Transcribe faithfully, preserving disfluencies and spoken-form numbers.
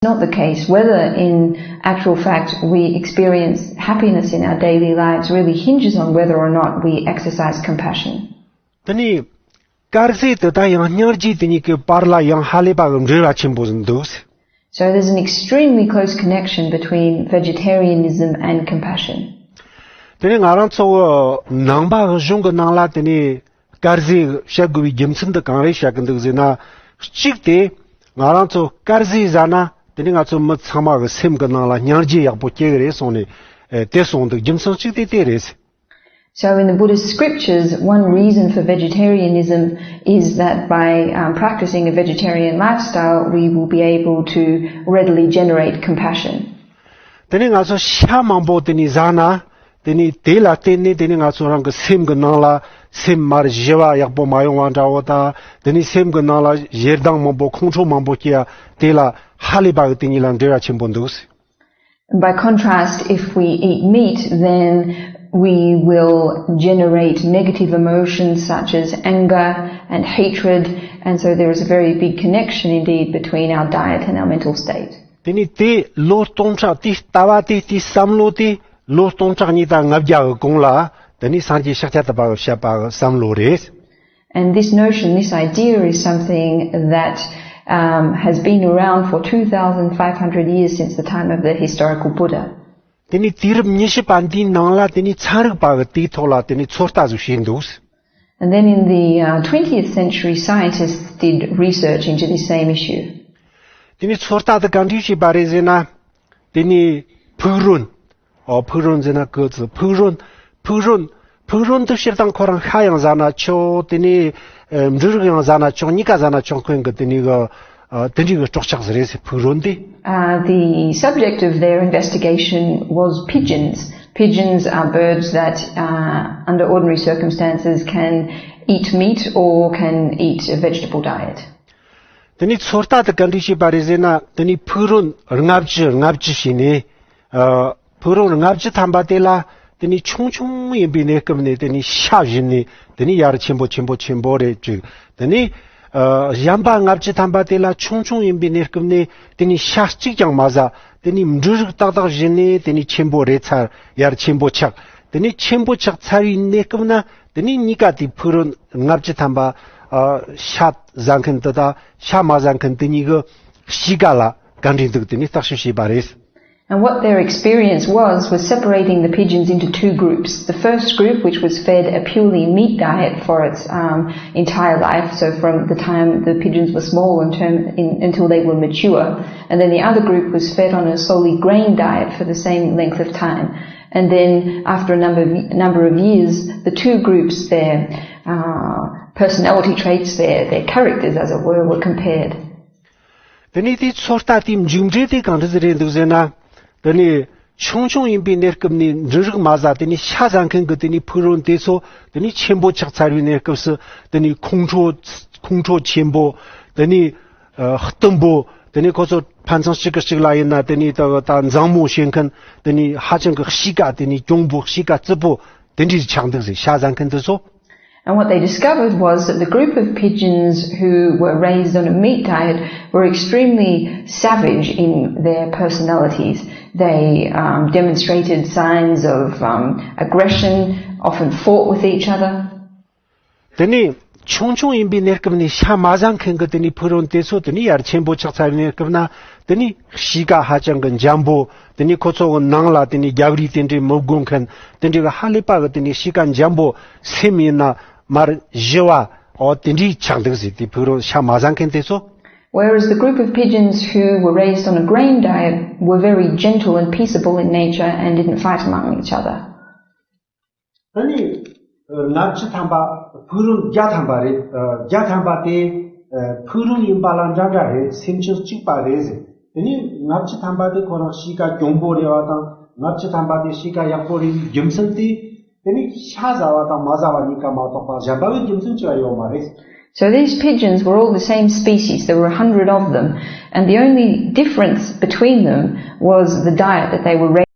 not the case. Whether, in actual fact, we experience happiness in our daily lives really hinges on whether or not we exercise compassion. དེ་ནི་དཀར་ཟས་དེ་དང་ཡང་སྙིང་རྗེ་དེ་གཉིས་ཀྱི་བར་ལ་ཡང་ཧ་ལས་པ་གི་འབྲེལ་བ་ཆེན་པོ་ཟིག་འདུག So there's an extremely close connection between vegetarianism and compassion. དེ་ནི་ང་རང་ཚོ་ནང་པ་གི་གཞུང་གི་ནང་ལ་དེ་ནི་དཀར་ཟས་བཤད་དགོས་པའི་རྒྱུ་མཚན་དེ་གང་རེད་བཤད་གི་འདུག་ཟེར་ན། གཅིག་དེ་ང་རང་ཚོ་དཀར་ཟས་ཟ་ན་དེ་ནི་ང་ཚོ་མི་ཚང་མ་གི་སེམས་གི་ནང་ལ་སྙིང་རྗེ་ཡག་པོ་སྐྱེ་གི་རེད་གསུངས་ནས་དེ་གསུངས་འདུག་རྒྱུ་མཚན་གཅིག་དེ་དེ་རེད། So, in the Buddhist scriptures, one reason for vegetarianism is that by um, practicing a vegetarian lifestyle, we will be able to readily generate compassion. དེ་ནི་ང་ཚོ་ཤ་མང་པོ་དེ་ནི་ཟ་ན་དེ་ནི་དེ་ལ་བརྟེན་ནས་དེ་ནི་ང་ཚོ་རང་གི་སེམས་གི་ནང་ལ་སེམས་མར་ཞི་བ་ཡག་པོ་མ་ཡོང་བ་འདྲ་བོ་དང་དེ་ནི་སེམས་གི་ནང་ལ་ཞེ་སྡང་མང་པོ་ཁོང་ཁྲོ་མང་པོ་སྐྱེ་ཡ་དེ་ལ་ཧ་ལས་པ་གི་དེ་གཉིས་ལ་འབྲེལ་བ་ཆེན་པོ་འདུག By contrast, if we eat meat, then we will generate negative emotions such as anger and hatred, and so there is a very big connection indeed between our diet and our mental state. དེ་ནི་དེ་ལོ་སྟོང་ཕྲག་དེའི་ལྟ་བ་དེ་དེའི་བསམ་བློ་དེ་ལོ་སྟོང་ཕྲག་གཉིས་དང་ལྔ་བརྒྱ་གི་གོང་ལ་དེ་ནི་སངས་རྒྱས་ཤཱཀྱ་ཐུབ་པ་གི་བཤད་པ་གི་བསམ་བློ་རེད། And this notion, this idea is something that um, has been around for two thousand five hundred years since the time of the historical Buddha. དེ་ནི་དུས་རབས་ཉི་ཤུ་པ་འདིའི་ནང་ལ་དེ་ནི་ཚན་རིག་པ་གི་དེའི་ཐོག་ལ་དེ་ནི་ཚོད་ལྟ་ཟིག་བྱས་འདུག And then in the uh, twentieth century, scientists did research into this same issue. དེ་ནི་ཚོད་ལྟ་དེ་གང་འདྲ་བྱས་པ་རེད་ཟེར་ན། དེ་ནི་ཕུག་རོན། ཨོ་ཕུག་རོན་ཟེར་ན་ཀི་ཙི་ཕུག་རོན། ཕུག་རོན། ཕུག་རོན་དེ་སྤྱིར་བཏང་ཁོ་རང་ཤ་ཡང་ཟ་ན་ཆོག་དེ་ནི་འབྲུ་རིགས་ཡང་ཟ་ན་ཆོག་གཉིས་ཀ་ཟ་ན་ཆོག་མཁན་གི་དེ་ནི་གི་དེ་འདྲའི་གི་སྲོག་ཆགས་ཟིག་རེད་ཟེར་ཕུག་རོན་དེ། Uh, the subject of their investigation was pigeons. Pigeons are birds that, uh, under ordinary circumstances, can eat meat or can eat a vegetable diet. དེ་ནི་ཚོད་ལྟ་དེ་ག་འདྲ་བྱས་པ་རེད་ཟེར་ན་དེ་ནི་ཕུག་རོན་ལྔ་བཅུ་ལྔ་བཅུ་བྱས་ནས་ཕུག་རོན་ལྔ་བཅུ་ཐམ་པ་དེ་ལ་དེ་ནི་ཆུང་ཆུང་ཡིན་པའི་གནས་སྐབས་ནས་དེ་ནི་ཤ་བྱིན་ནས་དེ་ནི་ཡར་ཆེན་པོ་ཆེན་པོ་ཆེན་པོ་རེ་བཅུག་དེ་ནི་གཞན་པ་ལྔ་བཅུ་ཐམ་པ་དེ་ལ་ཆུང་ཆུང་ཡིན་པའི་གནས་སྐབས་ནས་དེ་ནི་ཤ་གཅིག་ཀྱང་མ་ཟ་དེ་ནི་འབྲུ་རིགས་ཏག་ཏག་བྱིན་ནས་དེ་ནི་ཆེན་པོ་རེ་ཚར་ཡར་ཆེན་པོ་ཆགས་དེ་ནི་ཆེན་པོ་ཆགས་ཚར་བའི་གནས་སྐབས་ན། དེ་ནས་གཉིས་ཀ་དེ་ཕུག་རོན་ལྔ་བཅུ་ཐམ་པ་ཤ་ཟ་མཁན་དེ་དང་ཤ་མ་ཟ་མཁན་དེ་གཉིས་ཀྱི་གཤིས་ཀ་ལ་ག་འདྲ་འདུག་དེ་ནས་བརྟག་ཞིབ་བྱས་པ་རེད། And what their experience was, was separating the pigeons into two groups. The first group, which was fed a purely meat diet for its um, entire life, so from the time the pigeons were small and term, in, until they were mature, and then the other group was fed on a solely grain diet for the same length of time. And then, after a number of, number of years, the two groups, their uh, personality traits, their, their characters, as it were, were compared. དེ་ནས་དེའི་ཚོད་ལྟ་དེའི་མཇུག་འབྲས་དེ་གང་འདྲ་ཟིག་རེད་འདུག་ཟེར་ན། དེ་ནས་ཆུང་ཆུང་ཡིན་པའི་གནས་སྐབས་ནས་འབྲུ་རིགས་མ་ཟ་དེ་ནས་ཤ་ཟ་མཁན་གྱི་དེ་ནས་ཕུག་རོན་དེ་ཚོ་དེ་ནས་ཆེན་པོ་ཆགས་ཚར་བའི་གནས་སྐབས་སུ་དེ་ནས་ཁོང་ཁྲོ་ཁོང་ཁྲོ་ཆེན་པོ་དེ་ནས་གཏུམ་པོ་དེ་ནས་ཁོ་ཚོ་ཕན་ཚུན་གཅིག་གིས་གཅིག་ལ་ཡིན་ན་དེ་ནས་ད་ད་མཛངས་མོ་བྱེད་མཁན་དེ་ནས་ཧ་ཅང་གི་གཤིས་ཀ་དེ་ནས་གྱོང་པོ་གཤིས་ཀ་རྩུབ་པོ་དེ་འདྲའི་ཆགས་འདུག་ཟེར་ཤ་ཟ་མཁན་དེ་ཚོ། And what they discovered was that the group of pigeons who were raised on a meat diet were extremely savage in their personalities. They um, demonstrated signs of um, aggression, often fought with each other. དེ་ནས་ཆུང་ཆུང་ཡིན་པའི་གནས་སྐབས་ནས་ཤ་མ་ཟ་མཁན་གྱི་དེ་ནས་ཕུག་རོན་དེ་ཚོ་དེ་ནས་ཡར་ཆེན་པོ་ཆགས་ཚར་བའི་གནས་སྐབས་ན་དེ་ནས་གཤིས་ཀ་ཧ་ཅང་གི་འཇམ་པོ། དེ་ནས་ཁོ་ཚོ་གི་ནང་ལ་དེ་ནས་རྒྱབ་རིས་དེ་འདྲའི་མི་དགོས་མཁན་དེ་འདྲའི་གི་ཧ་ལས་པ་གི་དེ་ནས་གཤིས་ཀ་འཇམ་པོ་སེམས་ཡིན་ན་མར་ཞི་བ་འོ་དེ་འདྲའི་ཆགས་འདུག་ཟེར་དེ་ཕུག་རོན་ཤ་མ་ཟ་མཁན་དེ་ཚོ། Whereas the group of pigeons who were raised on a grain diet were very gentle and peaceable in nature and didn't fight among each other. ད་ནི་ལྔ་བཅུ་ཐམ་པ་ཕུག་རོན་བརྒྱ་ཐམ་པ་རེད། བརྒྱ་ཐམ་པ་དེ་ཕུག་རོན་ཡིན་པ་ལ་འདྲ་འདྲ་རེད། སེམས་ཅན་གཅིག་པ་རེད་ཟེར། དེ་ནི་ལྔ་བཅུ་ཐམ་པ་དེ་ཁོ་རང་གཤིས་ཀ་གྱོང་པོ་རེད་བ་དང་ལྔ་བཅུ་ཐམ་པ་དེ་གཤིས་ཀ་ཡག་པོ་རེད་པའི་རྒྱུ་མཚན་དེ་དེ་ནི་ཤ་ཟ་བ་དང་མ་ཟ་བ་གཉིས་ཀ་མ་གཏོགས་པ་གཞན་པ་གི་རྒྱུ་མཚན་གཅིག་ལ་ཡོད་མ་རེད། So these pigeons were all the same species. There were a hundred of them. And the only difference between them was the diet that they were